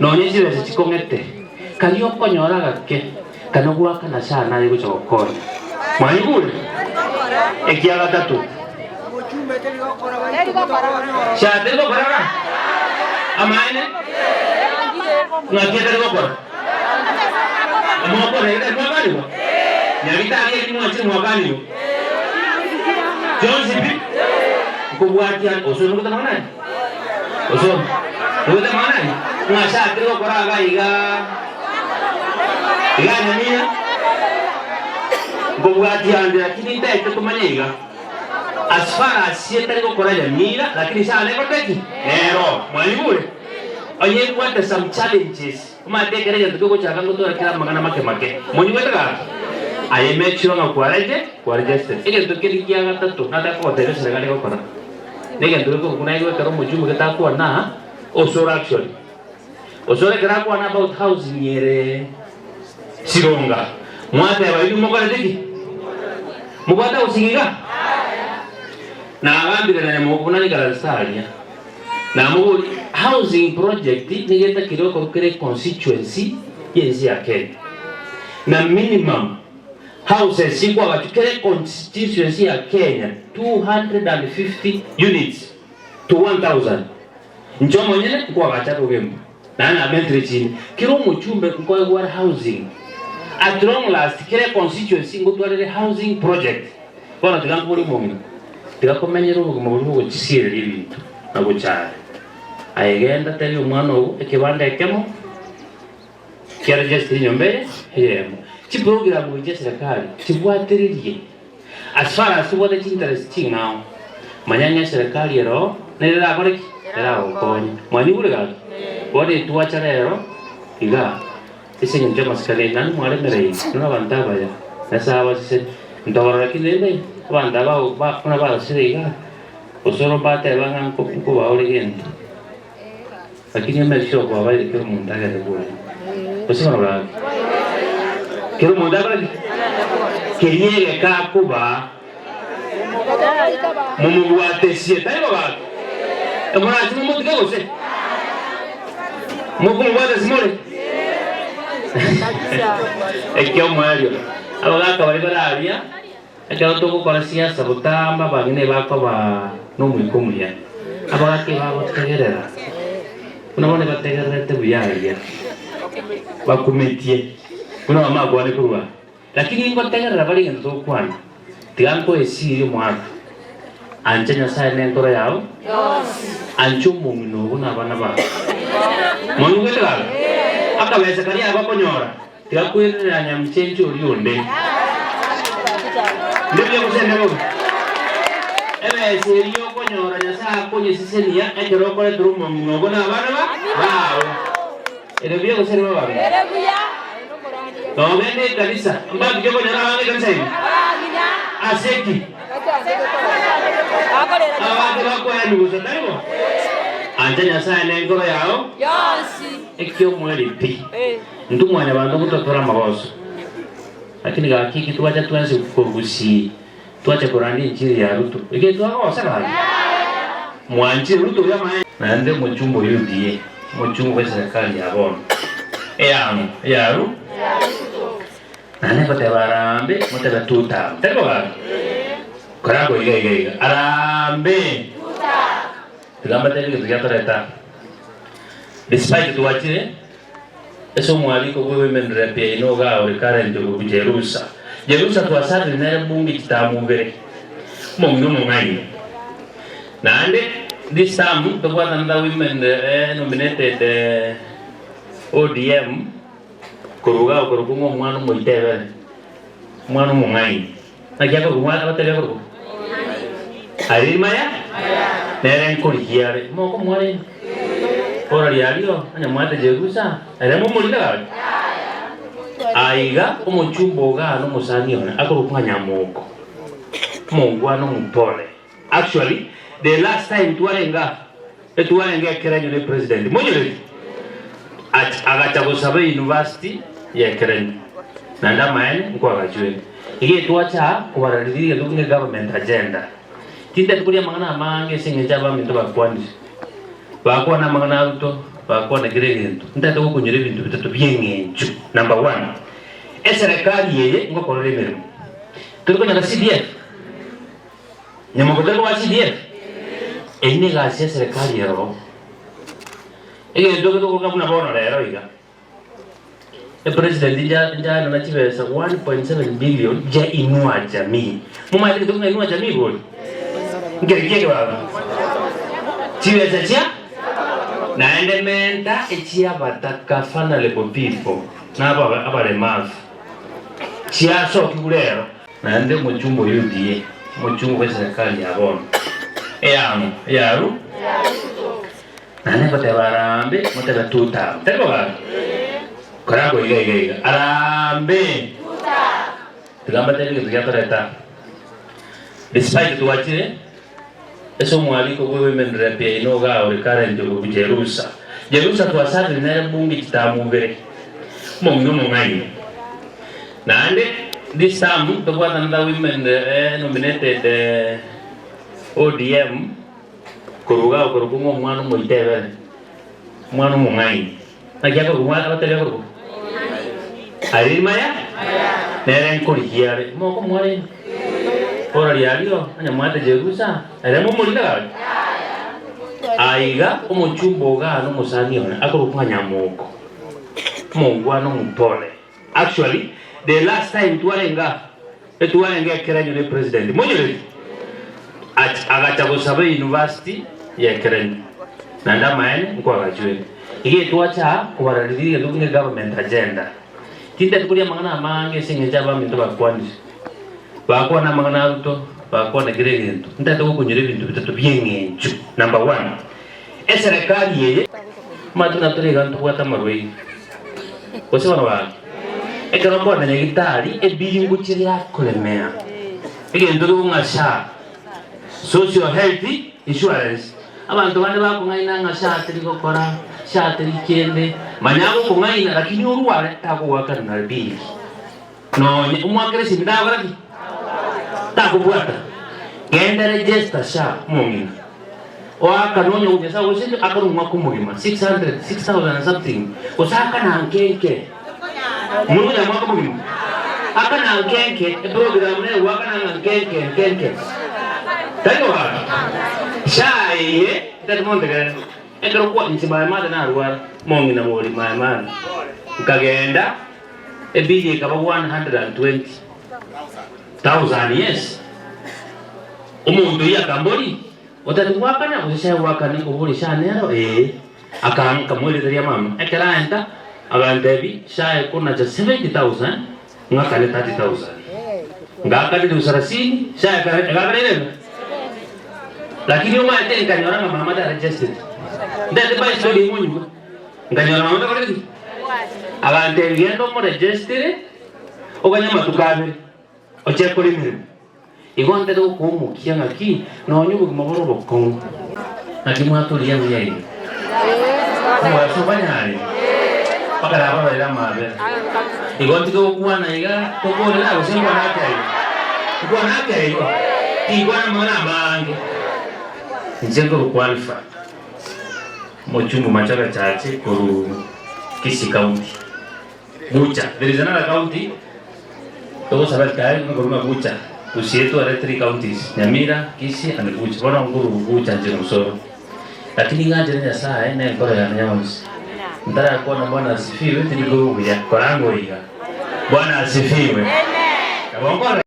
Nonye chibesa chikong'ete, karia okonyora agake, kana goakana sana aye gocha gokonya. Mwaigure? Ekia gatato. Sha teri gokora ga? Amaene? Ng'aki etari gokora? Mokore ere mwakanigwa? Nyagitari eri mwanchire mwakanigwa? Chionsi pi? Nkobwatia osore nogotema ng'a nani? Osoro nogotema ng'a nani? Ng'a sha teri gokora iga iga iga nyamira nkobwatia ande lakini ntaete komanya iga. As far as etari gokora nyamira lakini sana nekorete ki? Nero. Mwaigure? Onye ebwate some challenges omanyete ekero egento kegochaka ngotwara kere amang'ana make make. Monyigwete gaki? Aye make sure ng'a kwareje kwaregistered. Egento keria gia gatato nataka kogotebia eserekari egokora negento gekorokwa naigwe ekero omochie getakwana osore actually. Osore ekero akwana about housing ere Sironga. Mwateba inwe mokorete ki? Mobwate housing iga? Nagambire na nyamogo buna nikaranse aria. Namoboria housing project nigo etakire okorwa kera econstituency y'ense ya Kenya. Na minimum houses chikwagachwa kera econstituency ya Kenya 250 units to 1000. Inche omonyene nkoagacha rogemo, naende namentire chinde. Kera omochumbe nkoegwa are housing. At long last kera econstituency ngotwarere housing project. Bono tiga nkoborie omong'ina, tiga komenyera obogima boria bogochisireria ebinto na gochaya. Aye genda tebia omwana ogo ekebanda ekemo kia registry enyomba eye eyemo. Chiprogram echi chia serikali chibwatererie. As far as obwate chinterest ching'ao, manya ng'a eserekari ero oo nere erakore ki? Eragokonye. Mwanyigure gaki? Bono etwacha rero igaa, ase eng'encho y'amasikani aino, naende mwaremereire, buna abanto abaya, Nyasae abasesenie. Ntobarora ki rende abanto aba ba buna barosire igaa, gose oro mbateba ng'a nko nkobaore gento, lakini make sure kwabaire kera omonto agende bwoye. Gose bono gaki? Kera omonto akore ki? Keria egeka akobaa, momobwatesie, tari bo gaki? Emorache momotige gose? Mokomobwatesia more? Ekiomoerio, abagaka baria bare aria, Ekero togokora siasa botambe abang'ina ebakoba nomoika omuya, abagaka ebagotegerera buna bono ebategererete buya aria, bakumetie buna mama akwane korwa aa. Lakini ngotegerera bare egento togokwana, tiga nkoe esiri omoaka, ancha Nyasae nenkoro yao, ancha omong'ina oo buna abana bao. Monyigwete gaki? Akabesa karia abakonyora. Tiga kwerera nyamchenche oria onde. Ndebuya gose nde bobe? Ebesa eria okonyora Nyasae akonyesesenia ekero okoretera omong'ina obo na abana ba bao. Ere buya gose ere bobe abwo? Nogende ekanisa, mbaki okonyora abange ekanisa ime? Ase ki? Abange bakoenigwa gose tari bo? Ancha Nyasae nenkoro yao Ekiomweri pi. Intwe mwanyabanto ngototore amagoso, lakini gaki eki twacha twensi korwa gusii twacha korandia enchiri ya Ruto, eke twagosa gaki? Mwanchire Ruto oyo amaene? Naende omochumba o UDA, omochumba bwe serikali ya bono, eyang'o? Eya Ru? Naende ngoteba arambe, motebe tutam, tari bo gaki? Korako iga iga iga, arambe! Tiga mbatebie egento giatoreta despite twachire Ase omwariko bwe women rep yaino igaa ore current okorokwa Jerusa. Jerusa twasabire nere bunge chitamu ibere. Omong'ina omong'aini. Naende this term tobwate another women eh, nominated eh, ODM korwa igaa okorokwa ng'a omwana omoitebere. Omwana omong'aini. Naki akorokwa mwana abatebia akorokwa? Irene Maya? Nere nkorigia are. Mokomoa rende? Bono riario onye mwate Jerusa, ere momorire gaki? Aiga omochumba ogaa nomosani one akorokwa ng'a Nyamoko. Omongwana omopore. Actually, the last time twarenge aa, etwarenge ekerenyo ne president, monyoreti? Ach agacha gosaba university ya ekerenyo, naende amaene nkoagachwete. Iga etwacha aa kobara riria egento buna egovernment agenda. Tinteti koria amang'ana amange ase eng'encho abaminto bakwanire. Bakwana amang'ana a Ruto. Bakwana kera egento, ntagete gokonyora ebinto bitato bi'eng'encho. Number one, eserekari eye ngokorera emeremo. Tori konyora CDF? Nyamoko tari koba CDF? Eyio ne egasi ya eserekari eroro. Egento eke togoka buna bono rero iga, epresident nja njaenana chibesa 1.7 billion chia Inua Jamii. Momanyete egento buna Inua Jamii bori? Nkeri ki eke baba? Chibesa chia naende menta echiabataka vulnerable people na aba abaremavu chiasokigwe rero. Naende omochumba o UDA, omochumba bw'eserekari ya bono, eyang'o eyaru naende ngoteba arambe motebe tutam tari bo gaki kora iga iga iga arambe tiga mbatebie egento giatoreta despite twachire ase omwariko bwe women rep yaino igaa ore current okorokwa Jerusa Jerusa twasabire nere bunge chitamu ibere omong'ina omong'aini naende this term tobwate another women nominated ODM Korwa iga okorokwa ng'a omwana omoitebere, omwana omong'aini. Naki akorokwa mwa abatebia akorokwa? Aria maya? Nere nkorigia are. Moko mwarenge? Ora riario onye mwate Jerusa, ere momorina gaki? Aiga omochumba ogaa nomosani one akorokwa ng'a Nyamoko. Omongwana omopole. Actually, the last time twarenge aa, etwarenge ekerenyo ne president, monyoreti? Ach agacha gosaba euniversity ya ekerenyo, naende amaene nkoagachwete. Iga etwacha aa kobarariria egento buna egovernment agenda. Tinteti koria amang'ana amange ase eng'encho abaminto bakwanire. Bakwana amang'ana a Ruto, bakwana kera egento. Ntagete gokonyora ebinto bitato bi'eng'encho. Number one, eserekari eye, omanyete buna tore iga ntobwate amarwaire. Gose bono gaki, ekero okogenda nyagitari ebingo chiria akoremea, egento gekong'a SHA, Social Health Insurance, abanto bande bakong'aina ng'a SHA teri gokora, SHA teri kende, manya agokong'aina lakini orware takogoakana na bill. Nonye omwakere esimi tagokora ki? Takobwata. Genda register SHA omong'ina. Oakane onye Nyasae agosesenie akore omwaka omogima 600, 6000 and something gose akana nkenke. Omwana onya mwaka omogima akana nkenke eprogram nere goakana ng'a nkenke nkenke. Tari gogaka. SHA eye tari montegerere. Ekero kwa inche maye mate narwara omong'ina bori maye mate nkagenda Ebili ekaba 120,000 yes. Omonto oyio akambori, Otati goakana gose sae goakane? Nkoboria, Sae nero? Ee. Akanka mwerieta ria mama. Ekero aenta, agantebi, Sae konacha 70,000, ng'akane 30,000. Ngakane ribu sarasini, sae egakana irebe. Lakini omanyete nkanyora ng'a mama taregistered. Ntete mbae story eywo nyuma. Nkanyora mama takoreti ki? Agantebia, Genda omoregistere, oganye amatuko abere, ochie kore emeremo. Igo ntete gokomokia ng'aki nonya obogima bore obokong'u. Naki mwatoria buya iga? Omogaso obanyare? Bakarabarorere amaabera. Igo ntige gokwana iga tokorera gose nkwane ake igo? Nkwane ake igo? Tinkwana amang'ana amange. Inche nkorokwa Alpha. Mochumbu Machaka Chache korwa Kisii County. Bucha, there is another county togosaba tayari buna korwa ng'a Bucha. Gusii etware three counties, Nyamira, Kisii and Bucha. Bono nkorwa Bucha inche Osoro. Lakini ng'anchire Nyasaye na enkoro yane yonsi. Ntarakwana Bwana asifiwe tindi korwa buya, kora ango iga. Bwana asifiwe. Nabo nkorora.